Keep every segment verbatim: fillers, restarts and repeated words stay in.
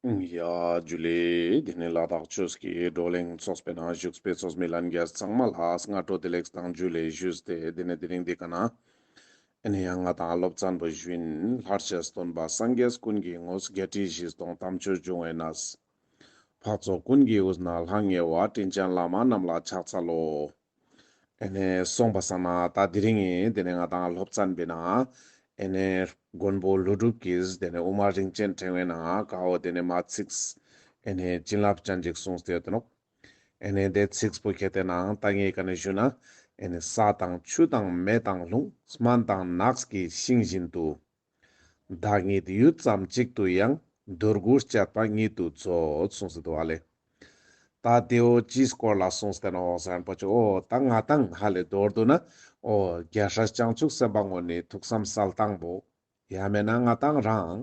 ཡ་ཇུ་ལེ། དེ་ནས་ལ་དྭགས་ཆོས་ཀྱི་བགྲོ་གླེང་ཚོགས་པའི་ནང་བཞུགས་པའི་ཚོགས་མི་ལྷན་རྒྱས་ཚང་མ་ལ་སྔ་དྲོ་བདེ་ལེགས་དང་ཇུ་ལེ་ཞུས་ཏེ། དེ་ནས་དེ་རིང་འདི་ཀ་ན་ཨེ་ནས་ཡང་ང་དང་སློབ་ཚན་པོ་ཞུ་ཡིན། ལྷར་བཅས་སྟོན་པ་སངས་རྒྱས་ཀུན་གྱི་ངོ་བོ། བརྒྱད་ཁྲི་བཞི་སྟོང་དམ་ཆོས་འབྱུང་བའི་གནས། འཕགས་ཚོགས་ཀུན་གྱི་དབུས་ན་ལྷང་ངེ་བ། དྲིན་ཅན་བླ་མ་རྣམས་ལ་ཕྱག་འཚལ་ལོ། ཨེ་ནས་སོང་པ་སང་ན་ད་དེ་རིང་ངི་དེ་ནས་ང་དང་སློབ་ཚན་པའི་ནང་ཨེ་ནས་མགོན་པོ་ཀླུ་སྒྲུབ་ཀྱིས་དེ་ནས་དབུ་མ་རིན་ཆེན་ཕྲེང་བའི་ནང་ཀ་བོ་དེ་ནས་མ་ཚིགས་ཨེ་ནས་བྱིན་རླབས་ཅན་ཅིག་གསུངས་ཏེ་ཡོད་དེ་ནོག། ཨེ་ནས་དེ་ཚིགས་པོ་ཁྱེར་ཏེ་ནང་ད་ངས་ཀ་ནས་ཞུ་ན། ཨེ་ནས་ས་དང་ཆུ་དང་མེ་དང་རླུང་། སྨན་དང་ནགས་ཀྱི་ཤིང་བཞིན་དུ། བདག་ཉིད་ཡུད་ཙམ་གཅིག་ཏུ་ཡང་། འདོད་དགུ་སྤྱད་པ་ཉིད་དུ་རྫོགས། གསུངས་སེ་འདུག་ཨ་ལེ། ད་དེ་བོ་ཅིའི་སྐོར་ལ་གསུངས་ཏེ་ནོག་ཟེར་ན་པོ་ཅིག། འོ་ད་ང་དང་ཧ་ལེ་མདོར་བསྡུ་ན། འོ་རྒྱལ་སྲས་བྱང་ཆུབ་སེམས་དཔའ་ངོ་ནི་ཐུགས་བསམ་གསལ་དང་པོ། ཡང་མེད་ན་ང་དང་རང་།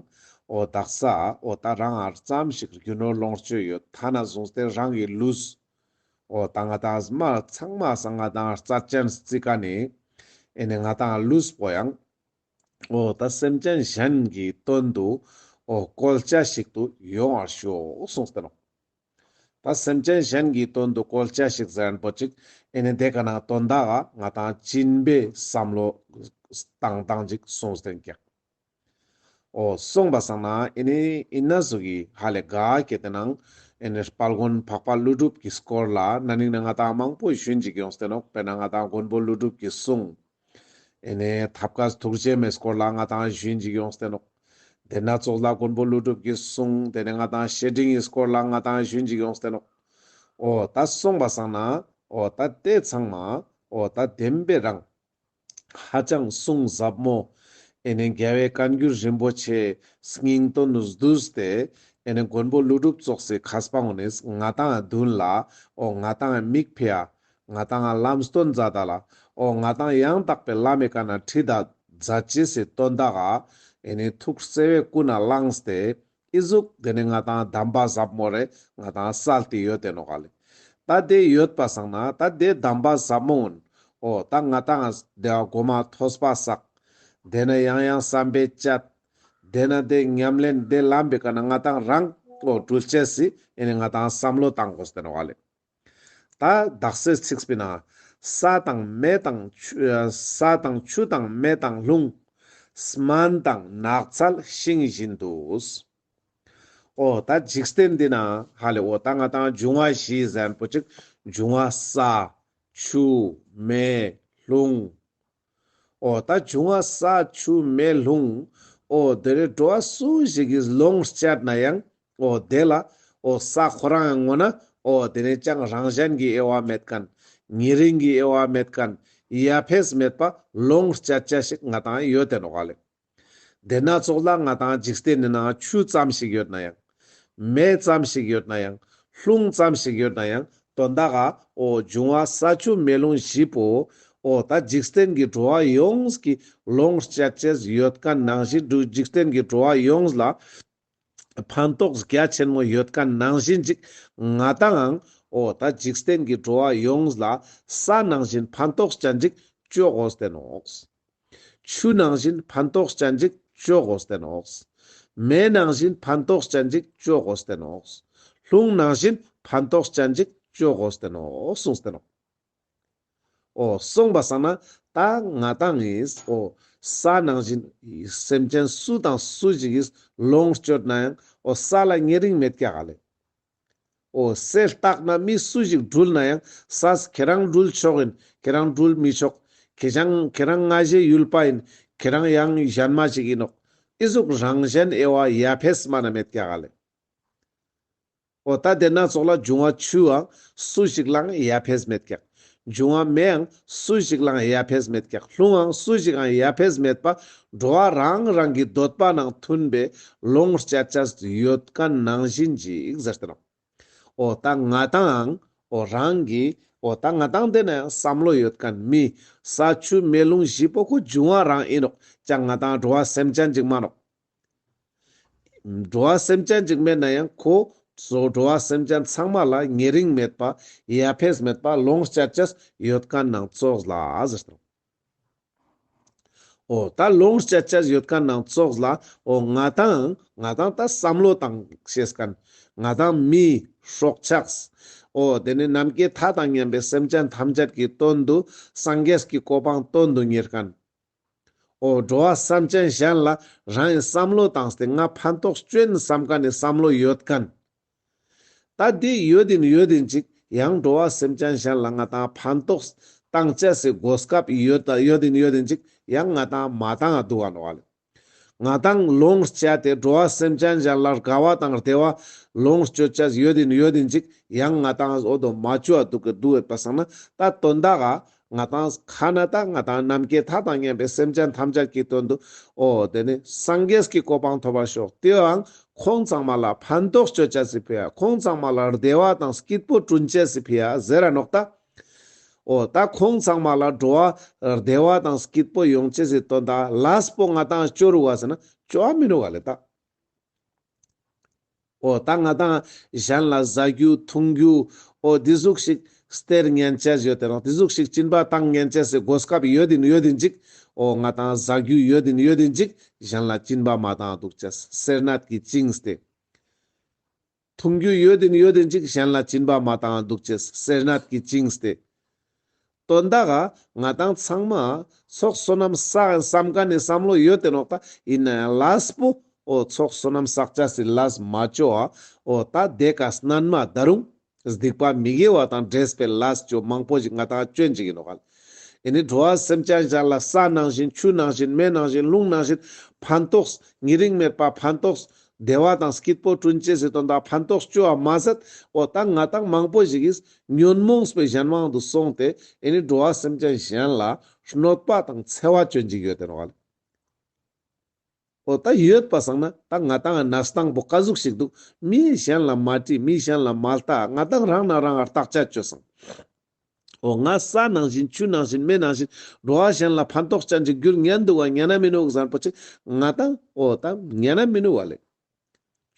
འོ་དག་ས་འོ་ད་རང་ཨར་ཙམ་ཞིག་རྒྱུ་ནོར་ལོངས་སྤྱོད་ཡོད། ཐ་ན་བཟུང་སྟེ་རང་གི་ལུས། འོ་ད་ང་དང་མ་ཚང་མ་སང་ང་དང་རྩ་ཅན་རྩི་ཀ་ནི། ཨེ་ནས་ང་དང་ལུས་པོ་ཡང་། འོ་ད་སེམས་ཅན་གཞན་གྱི་དོན་དུ་འོ་བཀོལ་ཅེས་ཤིག་ཏུ་ཡོང་བར་ཤོག་གསུངས་ཏེ་ནོག། ད་སེམས་ཅན་གཞན་གྱི་དོན་དུ་བཀོལ་ཅེས་ཤིག་ཟེར་ན་པོ་ཅིག། ཨེ་ནས་དེ་ཀ་ན་དོན་དག་ག་ང་དང་སྦྱིན་པའི་བསམ་བློ་བཏང་སྟངས་ཅིག་གསུངས་ཏེ་ཀྱག། འོ་སོང་པ་སང་ན་ཨེ་ནས་ཨིན་ན་ཟུག་གི་ཧ་ལེ་ག་ཁྱེར་ཏེ་ནང་ཨེ་ནས་དཔལ་མགོན་འཕགས་པ་ཀླུ་སྒྲུབ་ཀྱི་སྐོར་ལ་ན་ནིང་ན་ང་དང་མང་པོ་ཞུན་ཅིག་ཡོངས་ཏེ་ནོག། དཔེར་ན་ང་དང་མགོན་པོ་ཀླུ་སྒྲུབ་ཀྱི་གསུང་། ཨེ་ནས་ཐབས་མཁས་ཐུགས་རྗེ་མའི་སྐོར་ལ་ང་དང་ཞུན་ཅིག་ཡོངས་ཏེ་ནོག། དེ་ན་ཙོགས་ལ་མགོན་པོ་ཀླུ་སྒྲུབ་ཀྱི་གསུང་། དེ་ནས་ང་དང་བཤེས་སྤྲིང་གི་སྐོར་ལ་ང་དང་ཞུན་ཅིག་ཡོངས་ཏེ་ནོག། འོ་ད་སོང་པ་སང་ན་འོ་ད་དེ་ཚང་མ་འོ་ད་བདེན་པའི་རང་ཧ་ཅང་གསུང་ཟབ་མོ། ཨེ་ནས་རྒྱལ་བའི་བཀའ་འགྱུར་རིན་པོ་ཆེ་སྙིང་དོན་བསྡུས་ཏེ། ཨེ་ནས་མགོན་པོ་ཀླུ་སྒྲུབ་ཙོགས་སི་མཁས་པ་ངོ་ནས་ང་དང་མདུན་ལ་འོ་ང་དང་མིག་ཕྱེ་ཡ། ང་དང་ལམ་སྟོན་མཛད་ད་ལ། འོ་ང་དང་ཡང་དག་པའི་ལམ་མི་ཀ་ན་ཁྲིད་ད་མཛད་ཅེས་སི་དོན་དག་ག་ཨེ་ནས་ཐུགས་བརྩེ་བའི་ཀུན་ནས་བླངས་ཏེ། ཨི་ཟུག་དེ་ནས་ང་དང་གདམས་པ་ཟབ་མོ་རེ་ང་དང་སལ་ཏེ་ཡོད་དེ་ནོག་ལེ། ད་དེ་ཡོད་པ་སང་ན་ད་དེ་གདམས་པ་ཟབ་མོ་འོ་ད་ང་དང་དེ་བ་གོ་མ་ཐོས་པ་བསགས། དེ་ན་ཡང་ཡང་བསམ་པས་དཔྱད། དེ་ན་དེ་ཉམས་ལེན་དེ་ལམ་པའི་ཀ་ན་ང་དང་རང་འོ་གྲུལ་ཅེས་སི་ཨེ་ནས་ང་དང་བསམ་བློ་བཏང་དགོས་ཏེ་ནོག་ལེ། ད་དག་སའི་ཚིགས་པའི་ནང་ས་དང་མེ་དང་ཆུ་ས་དང་ཆུ་དང་མེ་དང་རླུང་། སྨན་དང་ནགས་ཚལ་ཤིང་བཞིན་དུ། འོ་ད་འཇིག་རྟེན་འདི་ན་ཧ་ལེ་འོ་ད་ང་དང་འབྱུང་བ་བཞི་ཟེར་ན་པོ་ཅིག། འབྱུང་བ་ས་ཆུ་མེ་རླུང་། འོ་ད་འབྱུང་བ་ས་ཆུ་མེ་རླུང་། འོ་དེ་རེ་འགྲོ་བ་སུ་ཞིག་གིས་ལོངས་སྤྱད་ན་ཡང་འོ་དེ་ལ་འོ་ས་ཁོ་རང་ངོ་ན་འོ་དེ་ནས་ཅང་རང་གཞན་གྱི་དབྱེ་བ་མེད་མཁན། ཉེ་རིང་གི་དབྱེ་བ་མེད་མཁན། ཡ་ཕེས་མེད་པ་ལོངས་སྤྱད་ཅེས་ཤིག་ང་དང་ཡོད་དེ་ནོག་ལེ། དེ་ན་ཙོགས་ལ་ང་དང་འཇིག་རྟེན་ནི་ནང་ཆུ་ཙམ་ཞིག་ཡོད་ན་ཡང་། མེ་ཙམ་ཞིག་ཡོད་ན་ཡང་། རླུང་ཙམ་ཞིག་ཡོད་ན་ཡང་། དོན་དག་ག་འོ་འབྱུང་བ་ས་ཆུ་མེ་རླུང་བཞི་པོ་འོ་ད་འཇིག་རྟེན་གྱི་འགྲོ་བ་ཡོངས་ཀྱི་ལོངས་སྤྱད་ཅེས་ཡོད་མཁན་ནང་བཞིན་འགྲོ་འཇིག་རྟེན་གྱི་འགྲོ་བ་ཡོངས་ལ་ཕན་ཐོགས་རྒྱ་ཆེན་མོ་ཡོད་མཁན་ནང་བཞིན་ཅིག་ང་དང་ཡང་འོ་ད་འཇིག་རྟེན་གྱི་འགྲོ་བ་ཡོངས་ལ་ས་ནང་བཞིན་ཕན་ཐོགས་ཅན་ཅིག་ཅོ་དགོས་ཏེ་ནོག། ཆུ་ནང་བཞིན་ཕན་ཐོགས་ཅན་ཅིག་ཅོ་དགོས་ཏེ་ནོག། མེ་ནང་བཞིན་ཕན་ཐོགས་ཅན་ཅིག་ཅོ་དགོས་ཏེ་ནོག། རླུང་ནང་བཞིན་ཕན་ཐོགས་ཅན་ཅིག་ཅོ་དགོས་ཏེ་ནོག་གསུངས་ཏེ་ནོག། འོ་སོང་པ་སང་ན་ད་ང་དང་ངིས་འོ་ས་ནང་བཞིན་སེམས་ཅན་སུ་དང་སུ་ཞིག་གིས་ལོངས་སྤྱོད་ན་ཡང་འོ་ས་ལ་ཉེ་རིང་མེད་ཀྱག་ལེ། འོ་སའི་ལྟག་ན་མི་སུ་ཞིག་གྲུལ་ན་ཡང་ས་ཁྱེད་རང་གྲུལ་ཆོག་ཡིན། ཁྱེད་རང་གྲུལ་མི་ཆོག། ཁྱེད་རང་ཁྱེད་རང་ང་ཞའི་ཡུལ་པ་ཡིན། ཁྱེད་རང་ཡང་གཞན་མ་ཞིག་ཡིན་ནོག། ཨི་ཟུག་རང་གཞན་དབྱེ་བ་ཡ་ཕེས་མ་ན་མེད་ཀྱག་ལེ། འོ་ད་དེ་ན་ཙོགས་ལ་འབྱུང་བ་ཆུའང་སུ་ཞིག་ལའང་ཡ་ཕེས་མེད་ཀྱག། འབྱུང་བ་མེའང་སུ་ཞིག་ལའང་ཡ་ཕེས་མེད་ཀྱག། རླུང་ཡང་སུ་ཞིག་ལའང་ཡ་ཕེས་མེད་པ་འགྲོ་བ་རང་རང་གི་འདོད་པ་ནང་མཐུན་པའི་ལོངས་སྤྱད་ཅེས་ཡོད་མཁན་ནང་བཞིན་ཅིག་ཟེར་ཏེ་ནོག། འོ་ད་ང་དང་ཡང་འོ་རང་གི་འོ་ད་ང་དང་དེ་ན་ཡང་བསམ་བློ་ཡོད་མཁན་མི་ས་ཆུ་མེ་རླུང་བཞི་པོ་ཁོ་འབྱུང་བ་རང་ཡིན་ནོག། ཅང་ང་དང་འགྲོ་བ་སེམས་ཅན་ཅིག་མ་ནོག། འགྲོ་བ་སེམས་ཅན་ཅིག་མེད་ན་ཡང་ཁོ་ཚོ་འགྲོ་བ་སེམས་ཅན་ཚང་མ་ལ་ཉེ་རིང་མེད་པ་ཡ་ཕེས་མེད་པ་ལོངས་སྤྱད་ཅེས་ཡོད་མཁན་ནང་ཙོགས་ལ་ཟེར་ཏེ་ནོག། འོ་ད་ལོངས་སྤྱད་ཅེས་ཡོད་ཁན་ནང་ཙོགས་ལ་འོ་ང་ཏང་ང་ཏང་ད་བསམ་བློ་བཏང་ཤེས་ཁན། ང་ཏང་མི་སྲོག་ཆགས། འོ་དེ་ནི་ནམ་མཁའི་མཐའ་དང་མཉམ་པའི་སེམས་ཅན་ཐམས་ཅད་ཀྱི་དོན་དུ་སངས་རྒྱས་ཀྱི་གོ་འཕང་དོན་དུ་གཉེར་ཁན། འོ་འགྲོ་བ་སེམས་ཅན་གཞན་ལ་རང་གི་བསམ་བློ་བཏང་སྟེ་ང་ཕན་ཐོགས་ཅོ་ཨིན་བསམ་ཁན་ནི་བསམ་བློ་ཡོད་ཁན། ད་དེ་ཡོད་ཨིན་ཡོད་ཨིན་ཅིག་ཡང་འགྲོ་བ་སེམས་ཅན་གཞན་ལ་ང་ཏང་ཕན་ཐོགས་བཏང་ཅེས་སི་གོ་སྐབས་ཡོད་ད་ཡོད་ཨིན་ཡོད་ཨིན་ཅིག་ཡང་ང་ཏང་མ་བཏང་ང་འདུག་ག་ནོག་ལེ། ང་ཏང་ལོངས་སྤྱད་དེ་འགྲོ་བ་སེམས་ཅན་གཞན་ལ་དགའ་བ་དང་བདེ་བ་ལོངས་སྤྱོད་ཅེས་ཡོད་ཨིན་ཡོད་ཨིན་ཅིག་ཡང་ང་ཏང་འོ་དོ་མ་ཅོ་བ་འདུག་གི་འདུག་ཡོད་པ་སང་ན་ད་དོན་དག་ག་ང་ཏང་ཁ་ན་ད་ང་ཏང་ནམ་མཁའི་མཐའ་དང་མཉམ་པའི་སེམས་ཅན་ཐམས་ཅད་ཀྱི་དོན་དུ་འོ་དེ་ནི་སངས་རྒྱས་ཀྱི་གོ་འཕང་ཐོབ་པར་ཤོག། དེའང་ཁོང་ཚང་མ་ལ་ཕན་ཐོགས་ཅོ་ཅེས་སི་ཕི་ཡ་ཁོང་ཚང་མ་ལ་བདེ་བ་དང་སྐྱིད་པོ་བསྐྲུན་ཅེས་སི་ཕི་ཡ་ཟེར་ར་ནོག་ད། འོ་ད་ཁོང་ཚང་མ་ལ་འགྲོ་བ་བདེ་བ་དང་སྐྱིད་པོ་ཡོང་ཅེས་སི་དོན་དག་ལས་པོ་ང་ཏང་ཅོ་རུག་ག་ཟེར་ན་ཅོ་བ་མི་ནུག་ག་ལེ་ད། འོ་ད་ང་ཏང་གཞན་ལ་ཟ་རྒྱུ་འཐུང་རྒྱུ་འོ་འདི་ཟུག་ཞིག་སྟེར་ཉན་ཅེས་ཡོད་དེ་རང་འདི་ཟུག་ཞིག་སྦྱིན་པ་བཏང་ཉན་ཅེས་སི་གོ་སྐབས་ཡོད་ཨིན་ཡོད་ཨིན་ཅིག་འོ་ང་ཏང་ཟ་རྒྱུ་ཡོད་ཨིན་ཡོད་ཨིན་ཅིག་གཞན་ལ་སྦྱིན་པ་མ་བཏང་འདུག་ཅེས་སེར་སྣ་གིས་བཅིངས་ཏེ། འཐུང་རྒྱུ་ཡོད་ཨིན་ཡོད་ཨིན་ཅིག་གཞན་ལ་སྦྱིན་པ་མ་བཏང་འདུག་ཅེས་སེར་སྣ་གིས་བཅིངས་ཏེ། དོན་དག་ག་ང་ཏང་ཚང་མ་ཚོགས་བསོད་ནམས་བསགས་བསམ་ཁན་ནི་བསམ་བློ་ཡོད་དེ་ནོག་ད། ཨིན་ནའང་ལས་པོ་འོ་ཚོགས་བསོད་ནམས་བསགས་ཅེས་སི་ལས་མ་ཅོ་བ་འོ་ད་དེ་ཀ་སྣན་མ་ད་རུང་སྡིག་པ་མི་དགེ་བ་དང་འདྲེས་པའི་ལས་ཅོ་མང་པོ་ཞིག་ང་ཏང་ཅོ་ཨིན་ཅིག་ཨིན་ནོག་ག་ལེ། ཨེ་ནི་འགྲོ་བ་སེམས་ཅན་གཞན་ལ་ས་ནང་བཞིན་ཆུ་ནང་བཞིན་མེ་ནང་བཞིན་རླུང་ནང་བཞིན་ཕན་ཐོགས་ཉེ་རིང་མེད་པ་ཕན་ཐོགས་བདེ་བ་དང་སྐྱིད་པོ་བསྐྲུན་ཅེས་སི་དོན་དག་ཕན་ཐོགས་ཅོ་བ་མ་ཟད་འོ་ད་ང་ཏང་མང་པོ་ཞིག་གིས་ཉོན་མོངས་པའི་གཞན་དབང་དུ་སོང་སྟེ་ཨེ་ནི་འགྲོ་བ་སེམས་ཅན་གཞན་ལ་གནོད་པ་དང་འཚེ་བ་ཅོ་ཨིན་ཅིག་ཡོད་དེ་ནོག་ག་ལེ། འོ་ད་ཡོད་པ་སང་ན་ད་ང་ཏང་གནས་སྟངས་པོ་ཀ་ཟུག་ཞིག་འདུག་མི་གཞན་ལ་མ་དྲིས་མི་གཞན་ལ་མ་ལྟ་ང་ཏང་རང་ན་རང་ང་བརྟག་དཔྱད་ཅོས་སང་། འོ་ང་ས་ནང་བཞིན་ཆུ་ནང་བཞིན་མེ་ནང་བཞིན་འགྲོ་བ་གཞན་ལ་ཕན་ཐོགས་ཅན་ཅིག་འགྱུར་ཉན་འདུག་ག་ཉན་ན་མི་ནུག་ཟེར་པོ་ཅིག་ང་ཏང་འོ་ད་ཉན་ན་མི་ནུག་ག་ལེ།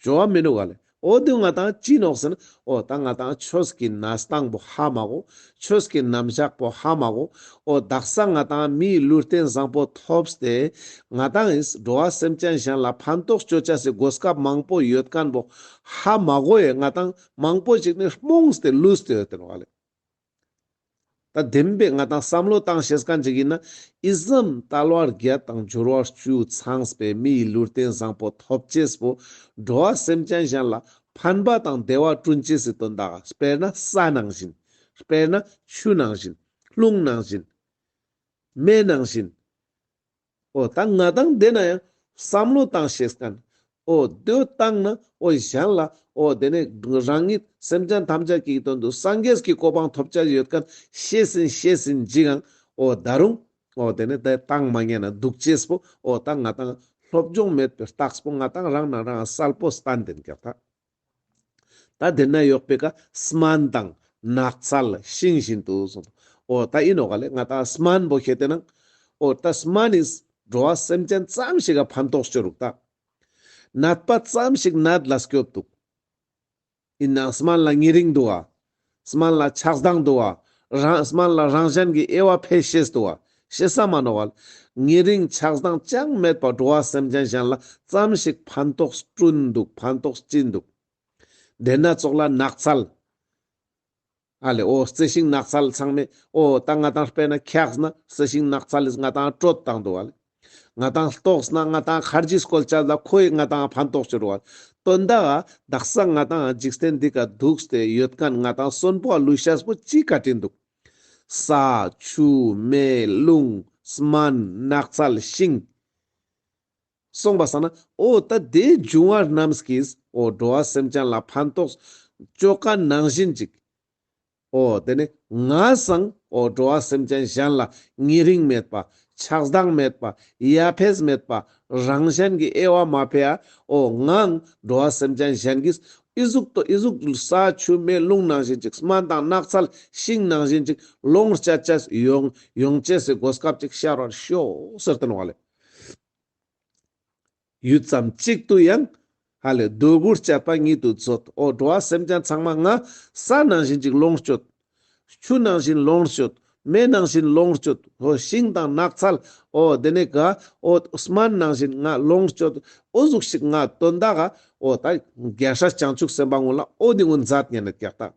ཅོ་བ་མི་ནུག་ག་ལེ། འོ་དེ་ང་ཏང་ཅི་ནོག་ཟེར་ན་འོ་ད་ང་ཏང་ཆོས་ཀྱི་གནས་སྟངས་པོ་ཧ་མ་གོ། ཆོས་ཀྱི་རྣམ་གཞག་པོ་ཧ་མ་གོ། འོ་དག་ས་ང་ཏང་མིའི་ལུས་རྟེན་བཟང་པོ་ཐོབ་སྟེ་ང་ཏང་ཨིས་འགྲོ་བ་སེམས་ཅན་གཞན་ལ་ཕན་ཐོགས་ཅོ་ཅེས་སི་གོ་སྐབས་མང་པོ་ཡོད་ཁན་པོ་ཧ་མ་གོ་ཡེ་ང་ཏང་མང་པོ་ཞིག་ནི་རྨོངས་ཏེ་ལུས་ཏེ་ཡོད་དེ་ནོག་ག་ལེ། ད་བདེན་པའི་ང་ཏང་བསམ་བློ་བཏང་ཤེས་ཁན་ཅིག་ཨིན་ན་ཨི་ཙམ་དལ་བ་བརྒྱད་དང་འབྱོར་བ་བཅུ་ཚང་བའི་མིའི་ལུས་རྟེན་བཟང་པོ་ཐོབ་ཅེས་པོ་འགྲོ་བ་སེམས་ཅན་གཞན་ལ་ཕན་པ་དང་བདེ་བ་བསྐྲུན་ཅེས་སི་དོན་དག་ག་དཔེར་ན་ས་ནང་བཞིན་དཔེར་ན་ཆུ་ནང་བཞིན་རླུང་ནང་བཞིན་མེ་ནང་བཞིན། འོ་ད་ང་ཏང་དེ་ན་ཡང་བསམ་བློ་བཏང་ཤེས་ཁན། འོ་དེ་བོ་བཏང་ན་འོ་གཞན་ལ་འོ་དེ་ནས་རང་ཉིད་སེམས་ཅན་ཐམས་ཅད་ཀྱི་དོན་དུ་སངས་རྒྱས་ཀྱི་གོ་འཕང་ཐོབ་ཅེས་ཡོད་ཁན་ཤེས་ཨིན་ཤེས་ཨིན་ཅིག་ཡང་འོ་ད་རུང་འོ་དེ་ནས་དེ་བཏང་མ་ཉན་ན་འདུག་ཅེས་པོ་འོ་ད་ང་ཏང་སློབ་སྦྱོང་མེད་པའི་རྟགས་པོ་ང་ཏང་རང་ན་རང་གསལ་པོ་སྟན་ཏེ་ཨིན་ཀྱག་ད། ད་དེ་ན་ཡོག་པའི་ཀ་སྨན་དང་ནགས་ཚལ་ཤིང་བཞིན་དུ་གསུངས། འོ་ད་ཨིན་ནོག་ག་ལེ། ང་ཏང་སྨན་པོ་ཁྱེར་ཏེ་ནང་འོ་ད་སྨན་ནི་འགྲོ་བ་སེམས་ཅན་ཙམ་ཞིག་ག་ཕན་ཐོགས་ཅོ་རུག་ད། ནད་པ་ཙམ་ཞིག་ནད་ལ་སྐྱོབ་འདུག་ཨིན་ནའང་སྨན་ལ་ཉེ་རིང་འདུག་ག་སྨན་ལ་ཆགས་སྡང་འདུག་ག་རང་སྨན་ལ་རང་གཞན་གྱི་དབྱེ་བ་ཕེ་ཤེས་འདུག་ག་ཤེས་ས་མ་ནོག་ག་ཉེ་རིང་ཆགས་སྡང་ཅང་མེད་པ་འགྲོ་བ་སེམས་ཅན་གཞན་ལ་ཙམ་ཞིག་ཕན་ཐོགས་བསྐྲུན་འདུག་ཕན་ཐོགས་བྱིན་འདུག་དེ་ན་ཙོགས་ལ་ནགས་ཚལ། ཨ་ལེ་འོ་རྩི་ཤིང་ནགས་ཚལ་ཚང་མས་འོ་ད་ང་ཏང་དཔེར་ན་འཁྱགས་ན་རྩི་ཤིང་ནགས་ཚལ་ལས་ང་ཏང་དྲོད་བཏང་འདུག་ཨ་ལེ། ང་ཏང་ལྟོགས་ན་ང་ཏང་ཁར་ཇི་སྐོལ་ཅེས་ལ་ཁོའི་ང་ཏང་ཕན་ཐོགས་ཅོ་རུག་ཨ་ལེ། དོན་དག་ག་དག་ས་ང་ཏང་འཇིག་རྟེན་འདི་ཀ་འདུག་སྟེ་ཡོད་ཁན་ང་ཏང་གསོན་པོ་ལུས་ཤེས་པོ་ཅི་ཀ་དྲིན་འདུག་ས་ཆུ་མེ་རླུང་སྨན་ནགས་ཚལ་ཤིང་། སོང་པ་སང་ན་འོ་ད་དེ་འབྱུང་བ་རྣམས་ཀྱིས་འོ་འགྲོ་བ་སེམས་ཅན་ལ་ཕན་ཐོགས་ཅོ་ཁན་ནང་བཞིན་ཅིག་འོ་དེ་ནི་ང་སང་འོ་འགྲོ་བ་སེམས་ཅན་གཞན་ལ་ཉེ་རིང་མེད་པ་ཆགས་སྡང་མེད་པ་ཡ་ཕེས་མེད་པ་རང་གཞན་གྱི་དབྱེ་བ་མ་ཕེ་ཡ་འོ་ངའང་འགྲོ་བ་སེམས་ཅན་གཞན་གྱིས་ཨི་ཟུག་ཏོ་ཨི་ཟུག་ས་ཆུ་མེ་རླུང་ནང་བཞིན་ཅིག་སྨན་དང་ནགས་ཚལ་ཤིང་ནང་བཞིན་ཅིག་ལོངས་སྤྱད་ཅེས་ཡོང་ཡོང་ཅེས་སི་གོ་སྐབས་ཅིག་ཤར་བར་ཤོག་ཟེར་ཏེ་ནོག་ལེ། ཡུད་ཙམ་གཅིག་ཏུ་ཡང་ཧ་ལེ་འདོད་དགུར་སྤྱད་པ་ཉིད་དུ་མཛོད། འོ་འགྲོ་བ་སེམས་ཅན་ཚང་མ་ང་ས་ནང་བཞིན་ཅིག་ལོངས་སྤྱོད། ཆུ་ནང་བཞིན་ལོངས་སྤྱོད། མེ་ནང་བཞིན་ལོངས་སྤྱོད། འོ་ཤིང་དང་ནགས་ཚལ། འོ་དེ་ནས་ག་འོ་སྨན་ནང་བཞིན་ང་ལོངས་སྤྱོད། འོ་ཟུག་ཞིག་ང་དོན་དག་ག་འོ་ད་རྒྱལ་སྲས་བྱང་ཆུབ་སེམས་དཔའ་ཀུན་ལ་འོ་དེ་ཀུན་མཛད་ཉན་ནས་ཀྱག་ད།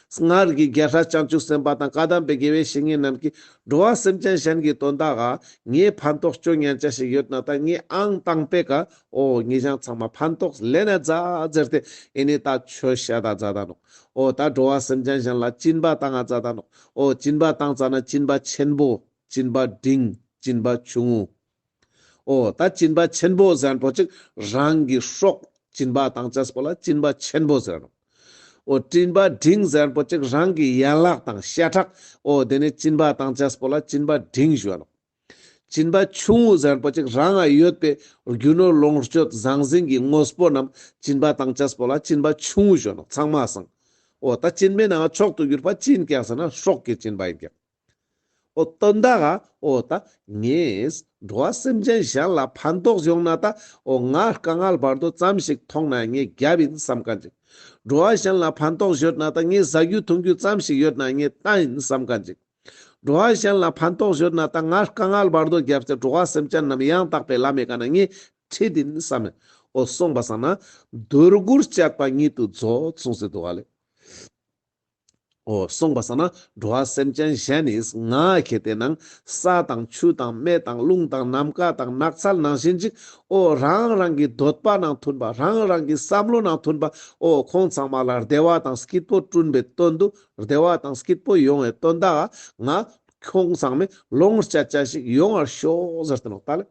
སྔར་གྱི་རྒྱལ་སྲས་བྱང་ཆུབ་སེམས་དཔའ་དང་བཀའ་གདམས་པའི་དགེ་བའི་བཤེས་གཉེན་རྣམས་ཀྱིས་འགྲོ་བ་སེམས་ཅན་གཞན་གྱི་དོན་དག་ག་ངས་ཕན་ཐོགས་ཅོ་ཉན་ཅེས་ཤིག་ཡོད་ན་ད་ངས་ཨང་དང་པོའི་ཀ་འོ་ངེད་ཅག་ཚང་མ་ཕན་ཐོགས་ལེན་ན་མཛད་ཟེར་ཏེ་ཨེ་ནི་ད་ཆོས་བཤད་ད་མཛད་ད་ནོག་འོ་ད་འགྲོ་བ་སེམས་ཅན་གཞན་ལ་སྦྱིན་པ་བཏང་ང་མཛད་ད་ནོག་འོ་སྦྱིན་པ་བཏང་ཙ་ན་སྦྱིན་པ་ཆེན་པོ། སྦྱིན་པ་འབྲིང་། སྦྱིན་པ་ཆུང་ངུ། འོ་ད་སྦྱིན་པ་ཆེན་པོ་ཟེར་མཁན་པོ་ཅིག་རང་གི་སྲོག་སྦྱིན་པ་བཏང་ཅེས་པོ་ལ་སྦྱིན་པ་ཆེན་པོ་ཟེར་ནོག་འོ་སྦྱིན་པ་འབྲིང་ཟེར་མཁན་པོ་ཅིག་རང་གི་ཡན་ལག་དང་ཤ་ཁྲག་འོ་དེ་ནས་སྦྱིན་པ་བཏང་ཅེས་པོ་ལ་སྦྱིན་པ་འབྲིང་ཞུ་ནོག་སྦྱིན་པ་ཆུང་ངུ་ཟེར་མཁན་པོ་ཅིག་རང་ང་ཡོད་པའི་རྒྱུ་ནོར་ལོངས་སྤྱོད་ཟང་ཟིང་གི་དངོས་པོ་རྣམས་སྦྱིན་པ་བཏང་ཅེས་པོ་ལ་སྦྱིན་པ་ཆུང་ངུ་ཞུ་ནོག་ཚང་མ་སང་། འོ་ད་སྦྱིན་པའི་ནང་མཆོག་ཏུ་གྱུར་པ་ཅི་ཡིན་ཀྱག་ཟེར་ན་སྲོག་གི་སྦྱིན་པ་ཡིན་ཀྱག་འོ་དོན་དག་ག་འོ་ད་ངས་འགྲོ་བ་སེམས་ཅན་གཞན་ལ་ཕན་ཐོགས་ཡོང་ན་ད་འོ་ང་དཀའ་ངལ་བར་དོ་ཙམ་ཞིག་མཐོང་ན་ངས་རྒྱབ་ཡིན་བསམ་མཁན་ཅིག་འགྲོ་བ་གཞན་ལ་ཕན་ཐོགས་ཡོད་ན་ད་ངས་ཟ་རྒྱུ་འཐུང་རྒྱུ་ཙམ་ཞིག་ཡོད་ན་ངས་ལྟ་ཡིན་བསམ་མཁན་ཅིག་འགྲོ་བ་གཞན་ལ་ཕན་ཐོགས་ཡོད་ན་ད་ང་དཀའ་ངལ་བར་དོ་རྒྱབ་སྟེ་འགྲོ་བ་སེམས་ཅན་རྣམས་ཡང་དག་པའི་ལམ་མི་ཀ་ན་ངས་ཁྲིད་ཡིན་བསམ་མེད། འོ་སོང་པ་སང་ན་འདོད་དགུར་སྤྱད་པ་ཉིད་དུ་མཛོད་གསུངས་སེ་འདུག་ག་ལེ། འོ་སོང་པ་སང་ན་འགྲོ་བ་སེམས་ཅན་གཞན་ནི་ང་ཁྱེད་དེ་ནང་ས་དང་ཆུ་དང་མེ་དང་རླུང་དང་ནམ་མཁའ་དང་ནགས་ཚལ་ནང་བཞིན་ཅིག་འོ་རང་རང་གི་འདོད་པ་ནང་མཐུན་པ་རང་རང་གི་བསམ་བློ་ནང་མཐུན་པ་འོ་ཁོང་ཚང་མ་ལ་བདེ་བ་དང་སྐྱིད་པོ་བསྐྲུན་པའི་དོན་དུ་བདེ་བ་དང་སྐྱིད་པོ་ཡོང་བའི་དོན་དག་ང་ཁོང་ཚང་མས་ལོངས་སྤྱད་ཅེས་ཤིག་ཡོང་བར་ཤོག་ཟེར་ཏེ་ནོག་ད་ལེ།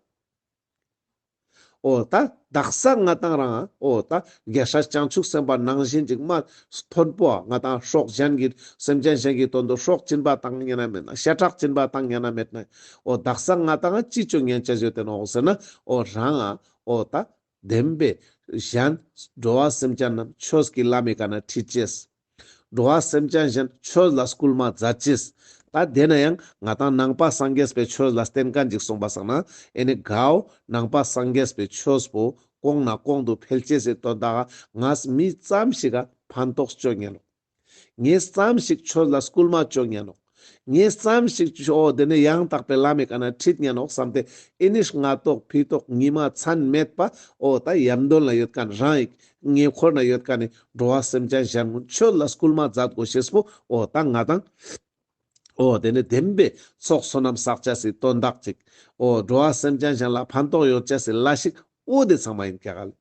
འོ་ད་དག་ས་ང་དང་རང་འོ་ད་རྒྱལ་སྲས་བྱང་ཆུབ་སེམས་དཔའ་ནང་བཞིན་ཅིག་མ་མཐོན་པོ་ང་དང་སྲོག་གཞན་གྱི་སེམས་ཅན་གཞན་གྱི་དོན་དུ་སྲོག་སྦྱིན་པ་བཏང་ཉན་ན་མེད་ན་ཤ་ཁྲག་སྦྱིན་པ་བཏང་ཉན་ན་མེད་ན་འོ་དག་ས་ང་དང་ཅི་ཅོ་ཉན་ཅེས་ཡོད་དེ་ནོག་ཟེར་ན་འོ་རང་འོ་ད་བདེན་པའི་གཞན་འགྲོ་བ་སེམས་ཅན་རྣམས་ཆོས་ཀྱི་ལམ་མི་ཀ་ན་ཁྲིད་ཅེས། འགྲོ་བ་སེམས་ཅན་གཞན་ཆོས་ལ་སྐུལ་མ་མཛད་ཅེས། ད་དེ་ན་ཡང་ང་དང་ནང་པ་སངས་རྒྱས་པའི་ཆོས་ལ་བརྟེན་མཁན་ཅིག་སོང་པ་སང་ན་ཨེ་ནི་གའོ་ནང་པ་སངས་རྒྱས་པའི་ཆོས་པོ་གོང་ནས་གོང་དུ་འཕེལ་ཅེས་སི་དོན་དག་ང་མི་ཙམ་ཞིག་ག་ཕན་ཐོགས་ཅོ་ཉན་ནོག་ངས་ཙམ་ཞིག་ཆོས་ལ་སྐུལ་མ་ཅོ་ཉན་ནོག་ངས་ཙམ་ཞིག་ཆོས་དེ་ནས་ཡང་དག་པའི་ལམ་མི་ཀ་ན་ཁྲིད་ཉན་ནོག་བསམ་སྟེ་ཨེ་ནི་སྔ་ཐོག་ཕི་ཐོག་ཉི་མ་མཚན་མེད་པ་འོ་ད་ཡམ་དོན་ལ་ཡོད་མཁན་རང་ཡིག་ཉེ་འཁོར་ན་ཡོད་མཁན་ནི་འགྲོ་བ་སེམས་ཅན་གཞན་ཀུན་ཆོས་ལ་སྐུལ་མ་མཛད་དགོས་ཤེས་པོ་འོ་ད་ང་དང་འོ་དེ་ནས་བདེན་པའི་ཚོགས་བསོད་ནམས་བསགས་ཅེས་སི་དོན་དག་ཅིག་འོ་འགྲོ་བ་སེམས་ཅན་གཞན་ལ་ཕན་ཐོགས་ཡོང་ཅེས་སི་ལས་ཤིག་འོ་དེ་ཚང་མ་ཡིན་ཀྱག་ག་ལེ།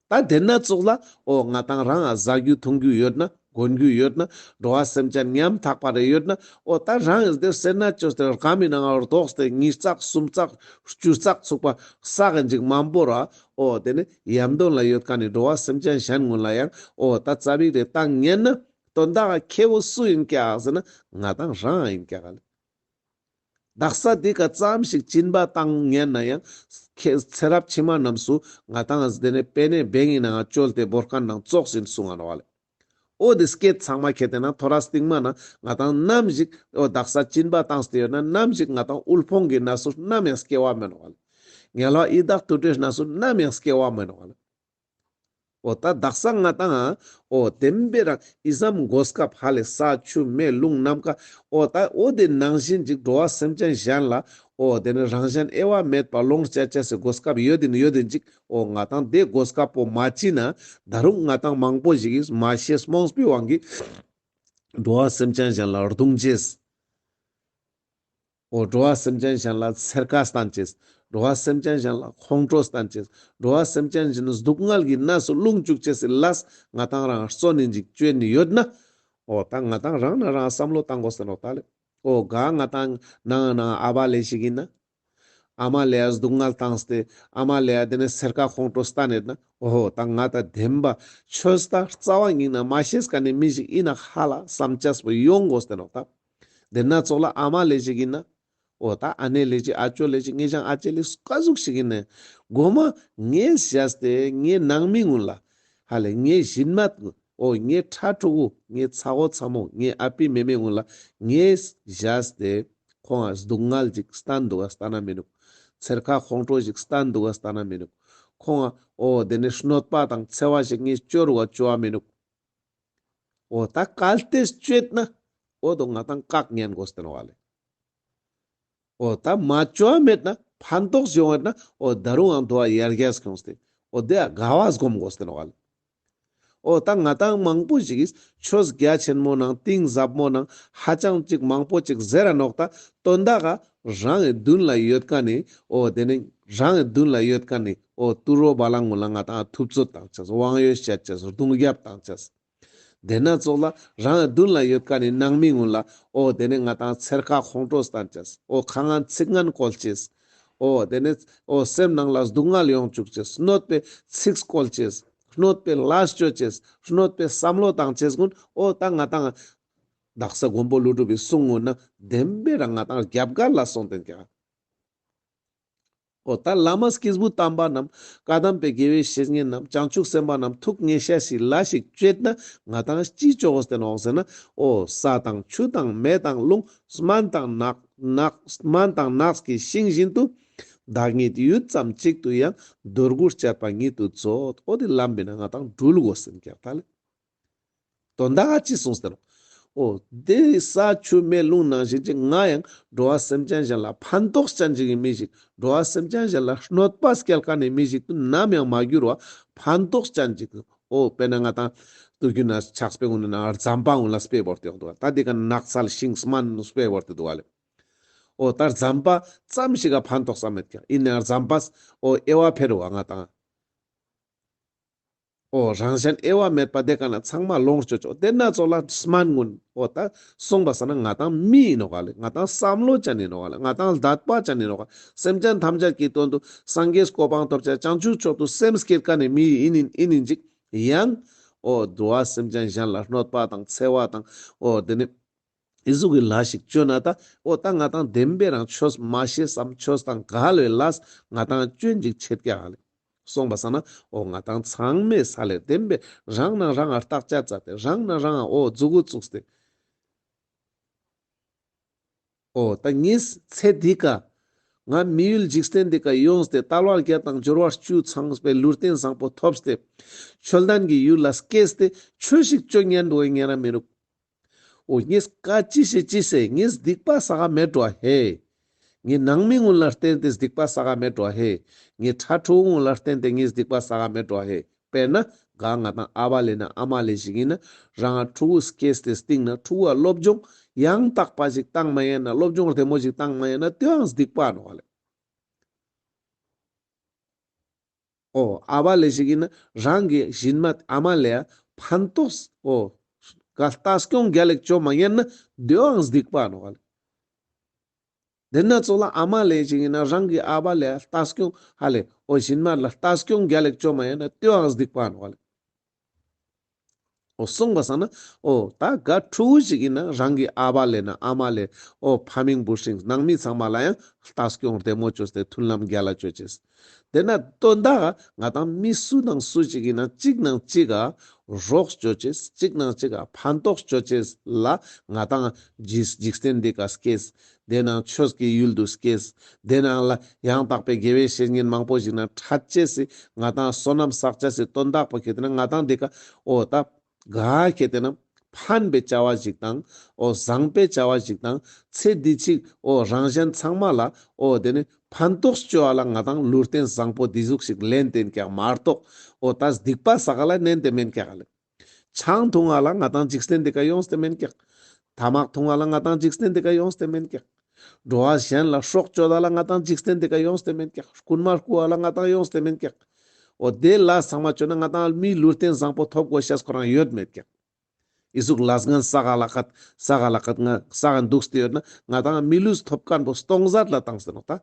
ད་དེ་ན་ཙོགས་ལ་འོ་ང་དང་རང་ང་ཟ་རྒྱུ་འཐུང་རྒྱུ་ཡོད་ན་གོན་རྒྱུ་ཡོད་ན་འགྲོ་བ་སེམས་ཅན་ཉམ་ཐག་པ་རེ་ཡོད་ན་འོ་ད་རང་ངི་དེ་སེར་སྣ་ཅོས་ཏེ་རྐང་མི་ནང་ང་རྡོག་སྟེ་ཉིས་བརྩེགས་གསུམ་བརྩེགས་བཅུ་བརྩེགས་ཚུགས་པ་བསགས་ཡིན་ཅིག་མང་པོ་ར་འོ་དེ་ནི་ཡམ་དོན་ལ་ཡོད་མཁན་ནི་འགྲོ་བ་སེམས་ཅན་གཞན་ཀུན་ལ་ཡང་འོ་ད་ཙ་པིག་རེ་བཏང་ཉན་ན་དོན་དག་ཁེ་བོ་སུ་ཡིན་ཀྱག་ཟེར་ན་ང་དང་རང་ཡིན་ཀྱག་ག་ལེ། དག་ས་དེ་ཀ་ཙམ་ཞིག་སྦྱིན་པ་བཏང་ཉན་ན་ཡང་ཁེ་ཚེ་རབས་ཕྱི་མ་རྣམས་སུ་ང་དང་ང་དེ་ནས་པེ་ནེ་བེང་ངི་ནང་ང་བཅོལ་ཏེ་བོར་མཁན་ནང་ཙོགས་ཡིན་གསུང་ང་ནོག་ག་ལེ། འོ་དེ་སྐད་ཚང་མ་ཁྱེད་དེ་ན་ཐོ་རས་སྟིང་མ་ན་ང་དང་ནམ་ཞིག་འོ་དག་ས་སྦྱིན་པ་བཏང་སྟེ་ཡོད་ན་ནམ་ཞིག་ང་དང་དབུལ་ཕོངས་ཀྱི་གནས་སུ་ནམ་ཡང་སྐྱེ་བ་མེད་ནོག་ག་ལེ། ངལ་བ་ཡི་དྭགས་དུད་འགྲོའི་གནས་སུ་ནམ་ཡང་སྐྱེ་བ་མེད་ནོག་ག་ལེ། འོ་ད་དག་ས་ང་དང་འོ་བདེན་པའི་རང་ཨི་ཙམ་གོ་སྐབས་ཧ་ལེ་ས་ཆུ་མེ་རླུང་ནམ་མཁའ་འོ་ད་འོ་དེ་ནང་བཞིན་ཅིག་འགྲོ་བ་སེམས་ཅན་གཞན་ལ་འོ་དེ་ནི་རང་གཞན་དབྱེ་བ་མེད་པ་ལོངས་སྤྱད་ཅེས་སི་གོ་སྐབས་ཡོད་དེ་ནི་ཡོད་དེ་ཅིག་འོ་ང་དང་དེ་གོ་སྐབས་པོ་མ་ཅི་ན་ད་རུང་ང་དང་མང་པོ་ཞིག་གིས་མ་ཤེས་རྨོངས་པའི་དབང་གིས་འགྲོ་བ་སེམས་ཅན་གཞན་ལ་རྡུང་ཅེས། འོ་འགྲོ་བ་སེམས་ཅན་གཞན་ལ་འཚེར་ཁ་བསྟན་ཅེས། འགྲོ་བ་སེམས་ཅན་གཞན་ལ་ཁོང་ཁྲོ་བསྟན་ཅེས། འགྲོ་བ་སེམས་ཅན་གཞན་སྡུག་བསྔལ་གྱི་གནས་སུ་ལྷུང་བཅུག་ཅེས་སི་ལས་ང་དང་རང་བརྩོན་ནི་ཅིག་བཅོས་ནི་ཡོད་ན། འོ་ད་ང་དང་རང་ན་རང་བསམ་བློ་བཏང་དགོས་ཟེར་ནོག་ད་ལེ། འོ་ག་ང་དང་ནང་ནང་ཨ་བ་ལེ་ཞིག་ཡིན་ན། ཨ་མ་ལེ་ཡ་སྡུག་བསྔལ་བཏང་སྟེ་ཨ་མ་ལེ་ཡ་དེ་ནས་འཚེར་ཁ་ཁོང་ཁྲོ་བསྟན་ནེད་ན། འོ་ད་ང་ད་བདེན་པ་ཆོས་ད་རྩ་བ་ཉིད་ན་མ་ཤེས་མཁན་ནི་མི་ཞིག་ཡིན་ན་ཧ་ལ་བསམ་ཅེས་པོ་ཡོང་དགོས་ཟེར་ནོག་ད། དེ་ན་ཙོགས་ལ་ཨ་མ་ལེ་ཞིག་ཡིན་ན། འོ་ད་ཨ་ནེ་ལེ་ཞིག་ཨ་ཅོ་ལེ་ཞིག་ངེ་ཅང་ཨ་ཅེ་ལེ་ཀ་ཟུག་ཞིག་ཡིན་ནའང་མགོ་མ་ངས་བཞག་སྟེ་ངའི་ནང་མི་ཀུན་ལ་ཧ་ལེ་ངའི་གཞིས་མ་ཀུན་འོ་ངའི་ཕྲུ་གུ་ངའི་ཚ་བོ་ཚ་མོ་ངའི་ཨ་པི་མེ་མེ་ཀུན་ལ་ངས་བཞག་སྟེ་ཁོང་ང་སྡུག་བསྔལ་ཅིག་བསྟན་འདུག་ག་བསྟན་ན་མི་ནུག་འཚེར་ཁ་ཁོང་ཁྲོ་ཅིག་བསྟན་འདུག་ག་བསྟན་ན་མི་ནུག་ཁོང་ང་འོ་དེ་ནས་གནོད་པ་དང་འཚེ་བ་ཞིག་ངས་བཅོ་རུག་ག་བཅོ་བ་མི་ནུག་འོ་ད་གལ་ཏེ་བཅོས་ན། འོ་དོ་ང་ཏང་བཀག་ཉན་དགོས་ཏེ་ནོག་ལེ། འོ་ད་མ་ཅོ་མེད་ན་ཕན་ཐོགས་ཡོང་བ་ན་འོ་ད་རུང་ཨང་དོ་ཡར་རྒྱས་ཁྱོངས་ཏེ་འོ་དེ་དགའ་བ་སྒོམ་དགོས་ཏེ་ནོག་ལེ། འོ་ད་ང་ཏང་མང་པོ་ཞིག་གིས་ཆོས་རྒྱ་ཆེན་མོ་ནང་གཏིང་ཟབ་མོ་ནང་ཧ་ཅང་ཅིག་མང་པོ་ཅིག་ཟེར་ར་ནོག། ད་དོན་དག་ག་རང་གི་མདུན་ལ་ཡོད་མཁན་ནི་འོ་དེ་ནི་རང་གི་མདུན་ལ་ཡོད་མཁན་ནི་འོ་དུད་འགྲོ་བ་ལང་ངུ་ལ་ང་ཏང་ཐུབ་ཚོད་བཏང་ཅེས་དབང་ཡོད་བཤད་ཅེས་རྡུང་རྒྱབ་བཏང་ཅེས། དེ་ན་ཙོགས་ལ་རང་གི་མདུན་ལ་ཡོད་མཁན་ནི་ནང་མི་ངུ་ལ་འོ་དེ་ནི་ང་ཏང་འཚེར་ཁ་ཁོང་ཁྲོ་བཏང་ཅེས། འོ་ཁ་ངན་ཚིག་ངན་བཀོལ་ཅེས། འོ་དེ་ནི་འོ་སེམས་ནང་ལ་སྡུག་བསྔལ་ཡོང་བཅུག་ཅེས། གནོད་པའི་ཚིག་བཀོལ་ཅེས། གནོད་པའི་ལས་ཅོ་ཅེས། གནོད་པའི་བསམ་བློ་བཏང་ཅེས་ཀུན་འོ་ད་ང་ཏང་དག་ས་མགོན་པོ་ཀླུ་སྒྲུབ་པའི་གསུང་ངུ་ན་བདེན་པའི་རང་ང་ཏང་རྒྱབ་འགལ་ལ་སོང་སྟེ་ཀྱག། འོ་ད་བླ་མ་སྐྱེས་བུ་དམ་པ་རྣམས་བཀའ་གདམས་པའི་དགེ་བའི་བཤེས་གཉེན་རྣམས་བྱང་ཆུབ་སེམས་དཔའ་རྣམས་ཐུགས་མཉེས་ཤེས་སི་ལས་ཤིག་བཅོས་ན་ང་ཏང་ཅི་ཅོ་དགོས་ཏེ་ནོག་ཟེར་ན། འོ་ས་དང་ཆུ་དང་མེ་དང་རླུང་སྨན་དང་ནགས་ནགས་སྨན་དང་ནགས་ཀྱི་ཤིང་བཞིན་དུ། བདག་ཉིད་ཡུད་ཙམ་གཅིག་ཏུ་ཡང་། འདོད་དགུ་སྤྱད་པ་ཉིད་དུ་མཛོད། འོ་དེ་ལམ་པའི་ནང་ང་ཏང་འགྲུལ་དགོས་ཟེར་ཀྱག་ད་ལེ། དོན་དག་ཅི་གསུངས་ཏེ་ནོག། འོ་དེ་ས་ཆུ་མེ་རླུང་ནང་བཞིན་ཅིག་ང་ཡང་འགྲོ་བ་སེམས་ཅན་གཞན་ལ་ཕན་ཐོགས་ཅན་ཅིག་གི་མི་ཞིག། འགྲོ་བ་སེམས་ཅན་གཞན་ལ་གནོད་པ་སྐྱེལ་མཁན་ནི་མི་ཞིག་ཏུ་ནམ་ཡང་མ་འགྱུར་བ་ཕན་ཐོགས་ཅན་ཅིག། འོ་དཔེར་ན་ང་ཏང་དུས་རྒྱུན་ན་ཆགས་པའི་ངུན་ན་རྫམ་པ་ངུན་ལ་སྤེ་བོར་ཏེ་ཡོང་འདུག་བ། ད་དེ་ཀ་ནགས་ཚལ་ཤིང་སྨན་སྤེ་བོར་ཏེ་འདུག་བ་ལེ། འོ་ད་རྫམ་པ་ཙམ་ཞིག་ག་ཕན་ཐོགས་ས་མེད་ཀྱག། ཡིན་ན་རྫམ་པས་འོ་དབྱེ་བ་ཕེ་རུ་བ་ང་ཏང་། འོ་རང་གཞན་དབྱེ་བ་མེད་པ་དེ་ཀ་ན་ཚང་མ་ལོངས་སྤྱོད་ཅོག། དེ་ན་ཙོགས་ལ་སྨན་ངུན། འོ་ད་སོང་པ་སང་ན་ང་ཏང་མི་ཡིན་ནོག་ལེ། ང་ཏང་བསམ་བློ་ཅན་ཡིན་ནོག་ལེ། ང་ཏང་ལྡད་པ་ཅན་ཡིན་ནོག་ལེ། སེམས་ཅན་ཐམས་ཅད་ཀྱི་དོན་དུ་སངས་རྒྱས་གོ་འཕང་ཐོབ་ཅེས་བྱང་ཆུབ་མཆོག་ཏུ་སེམས་བསྐྱེད་མཁན་ནི་མི་ཡིན་ཡིན་ཡིན་ཅིག། ཡང་འོ་འགྲོ་བ་སེམས་ཅན་གཞན་ལ་གནོད་པ་དང་འཚེ་བ་དང་འོ་དེ་ནི་ཨི་ཟུག་གི་ལས་ཤིག་ཅོ་ན་ད་འོ་ད་ང་ཏང་བདེན་པའི་རང་ཆོས་མ་ཤེས་སམ་ཆོས་དང་འགལ་བའི་ལས་ང་ཏང་ཅོ་ཨིན་ཅིག་ཆེད་ཀྱག་ལེ། སོང་པ་སང་ན་འོ་ང་ཏང་ཚང་མས་ས་ལེ་བདེན་པའི་རང་ནང་རང་ང་བརྟག་དཔྱད་མཛད་དེ་རང་ནང་རང་ང་འོ་མཛུ་གུ་བཙུགས་ཏེ། འོ་ད་ངས་ཚེ་འདི་ཀ་ང་མི་ཡུལ་འཇིག་རྟེན་འདི་ཀ་ཡོངས་ཏེ་དལ་བ་བརྒྱད་དང་འབྱོར་བ་བཅུ་ཚང་བའི་ལུས་རྟེན་བཟང་པོ་ཐོབ་སྟེ་ཆོས་ལྡན་གྱི་ཡུལ་ལ་སྐྱེས་ཏེ་ཆོས་ཤིག་ཅོ་ཉན་འདུག་ཉན་ར་མི་རུག། འོ་ངས་ཀ་ཅི་ཤེས་ཅི་ཟེར་ངས་སྡིག་པ་བསགས་མེད་འགྲོ་ཧེ། ངས་ནང་མི་ངུན་ལ་བརྟེན་ཏེ་སྡིག་པ་བསགས་མེད་འགྲོ་ཧེ། ངས་ཕྲུ་གུ་ངུན་ལ་བརྟེན་ཏེ་ངས་སྡིག་པ་བསགས་མེད་འགྲོ་ཧེ། དཔེར་ན་ག་ང་ཏང་ཨ་བ་ལེ་ན་ཨ་མ་ལེ་ཞིག་ཡིན་ན་རང་ང་ཕྲུ་གུ་སྐྱེས་ཏེ་སྟིང་ན་ཕྲུ་གུ་ལ་སློབ་སྦྱོང་ཡང་དག་པ་ཞིག་བཏང་མ་ཉན་ན་སློབ་སྦྱོང་བདེ་མོ་ཞིག་བཏང་མ་ཉན་ན་དེའང་སྡིག་པ་ནོག་ལེ། འོ་ཨ་བ་ལེ་ཞིག་ཡིན་ན་རང་གི་ཞན་མ་ཨ་མ་ལེ་ཡ་ཕན་ཐོགས་འོ་ག་ལྟ་སྐྱོང་རྒྱལ་ལེགས་ཅོ་མ་ཉན་ན་དེའང་སྡིག་པ་ནོག་ལེ། དེ་ན་ཙོགས་ལ་ཨ་མ་ལེ་ཞིག་ཡིན་ན་རང་གི་ཨ་བ་ལེ་ལྟ་སྐྱོང་ཧ་ལེ་འོ་ཞན་མ་ལ་ལྟ་སྐྱོང་རྒྱལ་ལེགས་ཅོ་མ་ཉན་ན་དེའང་སྡིག་པ་ནོག་ལེ། འོ་སོང་པ་སང་ན་འོ་ད་ག་ཕྲུ་གུ་ཞིག་ཡིན་ན་རང་གི་ཨ་བ་ལེ་ན་ཨ་མ་ལེ་འོ་ཕ་མིང་བུ་སྲིང་ནང་མི་ཚང་མ་ལ་ཡང་ལྟ་སྐྱོང་བདེ་མོ་ཅོས་ཏེ་མཐུན་ལམ་རྒྱལ་ལ་ཅོ་ཅེས། དེ་ན་དོན་དག་ང་ཏང་མི་སུ་དང་སུ་ཞིག་ཡིན་ན་གཅིག་ནང་གཅིག་ག་རོགས་ཅོ་ཅེས་གཅིག་ནང་གཅིག་ག་ཕན་ཐོགས་ཅོ་ཅེས་ལ་ང་ཏང་འཇིག་འཇིག་རྟེན་འདི་ཀ་སྐྱེས། དེ་ནང་ཆོས་ཀྱི་ཡུལ་དུ་སྐྱེས། དེ་ནང་ལ་ཡང་དག་པའི་དགེ་བའི་བཤེས་གཉེན་མང་པོ་ཞིག་ན་ཕྲད་ཅེས་སི་ང་ཏང་བསོད་ནམས་བསགས་ཅེས་སི་དོན་དག་པོ་ཁེ་ཏེ་ན་ང་ཏང་འདི་ཀ་འོ་ད་ག་ཁེ་ཏེ་ན་ཕན་པའི་བྱ་བ་ཞིག་དང་འོ་བཟང་པའི་བྱ་བ་ཞིག་དང་ཚེ་འདི་ཕྱི་འོ་རང་གཞན་ཚང་མ་ལ་འོ་དེ་ནི་ཕན་ཐོགས་ཅོ་བ་ལ་ང་ཏང་ལུས་རྟེན་བཟང་པོ་འདི་ཟུག་ཞིག་ལེན་ཏེ་ཨིན་ཀྱག་མ་གཏོགས་འོ་ད་སྡིག་པ་བསགས་ལ་ལེན་ཏེ་མེན་ཀྱག་ལེ། ཆང་འཐུང་བ་ལ་ང་ཏང་འཇིག་རྟེན་འདི་ཀ་ཡོངས་ཏེ་མེན་ཀྱག། ཐ་མག་འཐུང་བ་ལ་ང་ཏང་འཇིག་རྟེན་འདི་ཀ་ཡོངས་ཏེ་མེན་ཀྱག། འགྲོ་བ་གཞན་ལ་སྲོག་གཅོད་ད་ལ་ང་ཏང་འཇིག་རྟེན་འདི་ཀ་ཡོངས་ཏེ་མེན་ཀྱག། རྐུན་མ་རྐུ་བ་ལ་ང་ཏང་ཡོངས་ཏེ་མེན་ཀྱག། འོ་དེ་ལ་ཚང་མ་ཅོ་ན་ང་ཏང་མི་ལུས་རྟེན་བཟང་པོ་ཐོབ་དགོས་ཤེས་ཁོ་རང་ཡོད་མེད་ཀྱག། ཨི་ཟུག་ལས་ངན་བསགས་ལ་ཁད་བསགས་ལ་ཁད་ང་བསགས་འདུག་སྟེ་ཡོད་ན་ང་ཏང་མི་ལུས་ཐོབ་མཁན་པོ་སྟོང་ཟད་ལ་བཏང་སྟེ་ནོག་ད།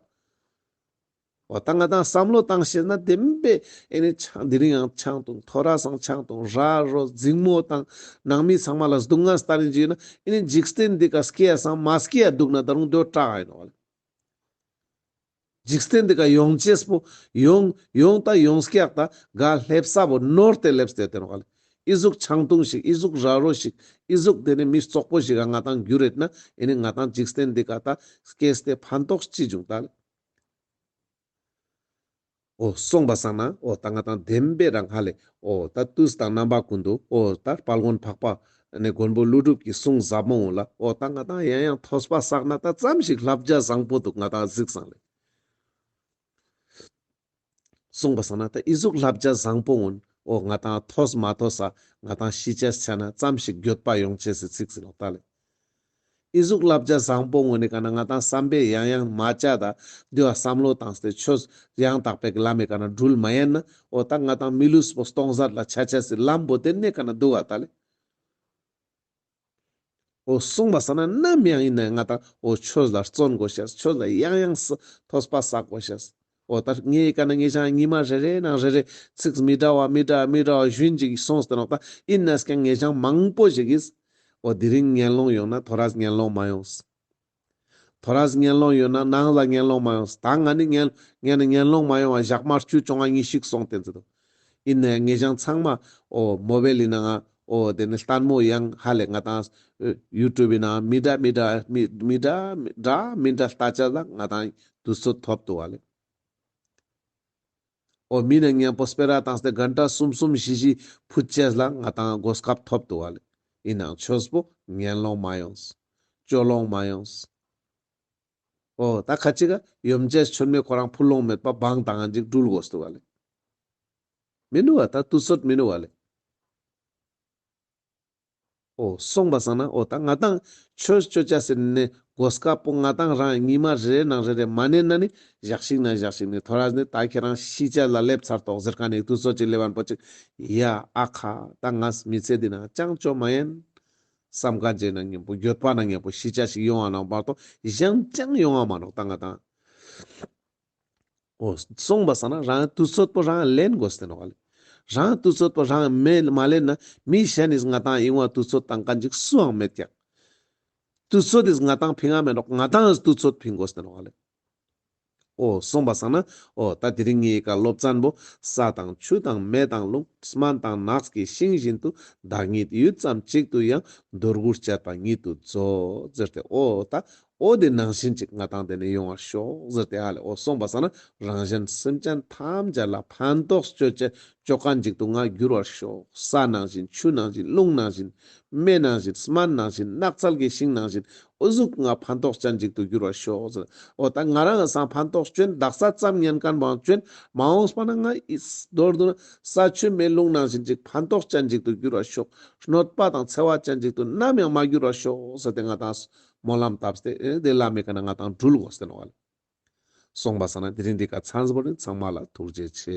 འོ་ད་ང་ཏང་བསམ་བློ་བཏང་ཤེས་ན་བདེན་པའི་ཨེ་ནི་ཆང་དེ་རིང་ཡང་ཆང་འཐུང་ཐོ་རས་སང་ཆང་འཐུང་ར་རོ་འཛིང་མོ་དང་ནང་མི་ཚང་མ་ལ་སྡུག་བསྔལ་སྟན་ནི་ཅིག་ཡོད་ན་ཨེ་ནི་འཇིག་རྟེན་འདི་ཀ་སྐྱེ་ཡ་སང་མ་སྐྱེ་ཡ་འདུག་ན་ད་རུང་དོ་དྲག་ཨིན་ནོག་ལེ། འཇིག་རྟེན་འདི་ཀ་ཡོང་ཅེས་པོ་ཡོང་ཡོང་ད་ཡོང་སྐྱག་ད་ག་སླེབས་ས་པོ་ནོར་ཏེ་སླེབས་ཏེ་ཡོད་དེ་ནོག་ལེ། ཨི་ཟུག་ཆང་འཐུང་ཞིག་ཨི་ཟུག་ར་རོ་ཞིག་ཨི་ཟུག་དེ་ནི་མི་རྩོག་པོ་ཞིག་ག་ང་ཏང་འགྱུར་ཡོད་ན་ཨེ་ནི་ང་ཏང་འཇིག་རྟེན་འདི་ཀ་ད་སྐྱེས་ཏེ་ཕན་ཐོགས་ཅི་འབྱུང་ད་ལེ། འོ་སོང་པ་སང་ན་འོ་ད་ང་ཏང་བདེན་པའི་རང་ཧ་ལེ་འོ་ད་དུས་དང་རྣམ་པ་ཀུན་ཏུ་འོ་ད་དཔལ་མགོན་འཕགས་པ་ ནི་མགོན་པོ་ཀླུ་སྒྲུབ་ཀྱི་གསུང་ཟབ་མོ་འོ་ལ་འོ་ད་ང་ཏང་ཡང་ཡང་ཐོས་པ་བསགས་ན་ད་ཙམ་ཞིག་བསླབ་བྱ་བཟང་པོ་འདུག་ང་ཏང་གཟིགས་སང་ལེ། གསུངས་པ་སང་ན་ད་ཨི་ཟུག་བསླབ་བྱ་བཟང་པོ་འོ་ང་ཏང་ཐོས་མ་ཐོས་ས་ང་ཏང་ཤི་ཆ་ཆ་ན་ཙམ་ཞིག་འགྱོད་པ་ཡོང་ཆེས་སི་ཚིག་ཟིན་ནོག་ད་ལེ། ཨི་ཟུག་བསླབ་བྱ་བཟང་པོ་ངོ་ནི་ཀ་ན་ང་ཏང་བསམ་པས་ཡང་ཡང་མ་བྱ་ད་དེ་བ་བསམ་བློ་བཏང་སྟེ་ཆོས་ཡང་དག་པའི་ལམ་མི་ཀ་ན་འགྲུལ་མ་ཡན་ན་འོ་ད་ང་ཏང་མི་ལུས་པོ་སྟོང་ཟད་ལ་ཆ་ཆ་སི་ལམ་པོ་དེ་ནེ་ཀ་ན་འདུག་ག་ད་ལེ། འོ་གསུངས་པ་སང་ན་ནམ་ཡང་ཡིན་ན་ང་ཏང་འོ་ཆོས་ལ་བརྩོན་དགོས་ཤེས། ཆོས་ལ་ཡང་ཡང་ཐོས་པ་བསགས་དགོས་ཤེས། འོ་ད་ངའི་ཀ་ན་ངེ་ཞང་ཉི་མ་རེ་རེ་ནང་རེ་རེ་ཚིག་མི་འདྲ་བ་མི་འདྲ་མི་འདྲ་བ་ཞུན་ཅིག་སོང་སྟེ་ནོག་ད་ཡིན་ནས་ཀྱང་ངེ་ཞང་མང་པོ་ཞིག་གིས་འོ་དེ་རིང་ངན་སློང་ཡོང་ན་ཐོ་རས་ངན་སློང་མ་ཡོང་། ཐོ་རས་ངན་སློང་ཡོང་ན་ནང་ལ་ངན་སློང་མ་ཡོང་། ད་ང་ནི་ངན་ངན་ངན་སློང་མ་ཡོང་བ་ཞག་མ་བཅུ་བཅོ་ལྔ་ཉི་ཤུ་སོང་སྟེ་ཟེར་དོ། ཡིན་ནས་ངེ་ཞང་ཚང་མ་འོ་མོ་བེལ་ཡིན་ན་ང་འོ་དེ་ནི་ལྟད་མོ་ཡང་ཧ་ལས་ང་ཏང་ཡུ་ཊུབ་ཡིན་ན་མི་འདྲ་མི་འདྲ་མི་མི་འདྲ་མི་འདྲ་མི་འདྲ་ལྟ་ཆ་ལ་ང་ཏང་དུས་ཚོད་ཐོབ་འདུག་བ་ལེ། འོ་མི་ནི་མཉམ་པོ་སྤེ་ར་བཏང་སྟེ་གན་ཊ་གསུམ་གསུམ་བཞི་བཞི་ཕུད་ཆེས་ལ་ང་ཏང་གོ་སྐབས་ཐོབ་འདུག་བ་ལེ། ཡིན་ནའང་ཆོས་པོ་ངན་སློང་མ་ཡོང་། སྤྱོད་ལོང་མ་ཡོང་། འོ་ད་ཁ་ཅིག་ག་ཡོན་ཆབ་མཆོད་མེ་ཁོ་རང་ཕུལ་ལོང་མེད་པ་བང་དང་ཅིག་འགྲུལ་དགོས་འདུག་བ་ལེ། མི་འདུག་བ་ད་དུས་ཚོད་མི་འདུག་བ་ལེ། འོ་གསུངས་པ་སང་ན་འོ་ད་ང་ཏང་ཆོས་ཅོ་ཆ་ཟེར་ནས་གོ་སྐབས་པོ་ང་ཏང་རང་ཉི་མ་རེ་རེ་ནང་རེ་རེ་མ་ནེན་ན་ནི་ཞག་ཞིག་ན་ཞག་ཞིག་ནི་ཐོ་རས་ནི་ད་ཁྱེད་རང་ཤི་ཆ་ལ་སླེབས་ཚར་ཏོག་ཟེར་ཁན་ནི་དུས་ཚོད་ཅིག་སླེབས་པ་པོ་ཅིག་ཡ་ཨ་ཁ་ད་ངས་མི་ཚེ་འདི་ན་ཅང་ཅོ་མ་ཡན་བསམ་ཁན་ཅིག་ན་མཉམ་པོ་འགྱོད་པ་ན་མཉམ་པོ་ཤི་ཆ་ཞིག་ཡོང་བ་ནང་བར་དོ་གཞན་ཅང་ཡོང་བ་མ་ནོག་ད་ང་ཏང་། འོ་གསུངས་པ་སང་ན་རང་དུས་ཚོད་པོ་རང་ལེན་དགོས་ཏེ་ནོག་ལེ། རང་དུས་ཚོད་པོ་རང་མེ་མ་ལེན་ན་མི་གཞན་ནི་ང་ཏང་ཡིན་བ་དུས་ཚོད་བཏང་ཁན་ཅིག་སུའང་མེད་ཀྱག། དུས་ཚོད་དེ་ང་ཏང་ཕིང་ང་མེད་ནོག། ང་ཏང་དུས་ཚོད་ཕིང་དགོས་ཏེ་ནོག་ལེ། འོ་གསུངས་པ་སང་ན་འོ་ད་དེ་རིང་ངའི་ཀ་སློབ་ཚན་པོ་ས་དང་ཆུ་དང་མེ་དང་རླུང་སྨན་དང་ནགས་ཀྱི་ཤིང་བཞིན་དུ་བདག་ཉིད་ཡུད་ཙམ་གཅིག་ཏུ་ཡང་འདོད་དགུར་སྤྱད་པ་ཉིད་དུ་མཛོད་ཟེར་ཏེ་འོ་ད་འོ་དེ་ནང་བཞིན་ཅིག་ང་ཏང་དེ་ནས་ཡོང་བར་ཤོག་ཟེར་ཏེ་ཧ་ལེ། འོ་གསུངས་པ་སང་ན་རང་གཞན་སེམས་ཅན་ཐམས་ཅད་ལ་ཕན་ཐོགས་ཅོ་ཅོ་ཅོ་ཁན་ཅིག་ཏུ་ང་འགྱུར་བར་ཤོག། ས་ནང་བཞིན་ཆུ་ནང་བཞིན་རླུང་ནང་བཞིན་མེ་ནང་བཞིན་སྨན་ནང་བཞིན་ནགས་ཚལ་གྱི་ཤིང་ནང་བཞིན་འོ་ཟུག་ང་ཕན་ཐོགས་ཅན་ཅིག་ཏུ་འགྱུར་བར་ཤོག་ཟེར། འོ་ད་ང་རང་ང་སང་ཕན་ཐོགས་ཅོན་དག་ས་ཙམ་ཉན་ཁན་བང་ཅོན་མ་འོངས་པ་ན་ང་ཨིས་མདོར་བསྡུ་ན་ས་ཆུ་མེ་རླུང་ནང་བཞིན་ཅིག་ཕན་ཐོགས་ཅན་ཅིག་ཏུ་འགྱུར་བར་ཤོག། གནོད་པ་དང་འཚེ་བ་ཅན་ཅིག་ཏུ་ནམ་ཡང་མ་འགྱུར་བར་ཤོག་ཟེར་ཏེ་ང་ཏང་སྨོན་ལམ་བཏབ་སྟེ་ཨེ་དེ་ལ་མེ་ཀ་ན་ང་ཏང་འགྲུལ་དགོས་ཏེ་ནོག་ལེ། གསུངས་པ་སང་ན་དེ་རིང་འདི་ཀ་ཚང་པོ་ནི་ཚང་མ་ལ་ཐུགས་རྗེ་ཆེ།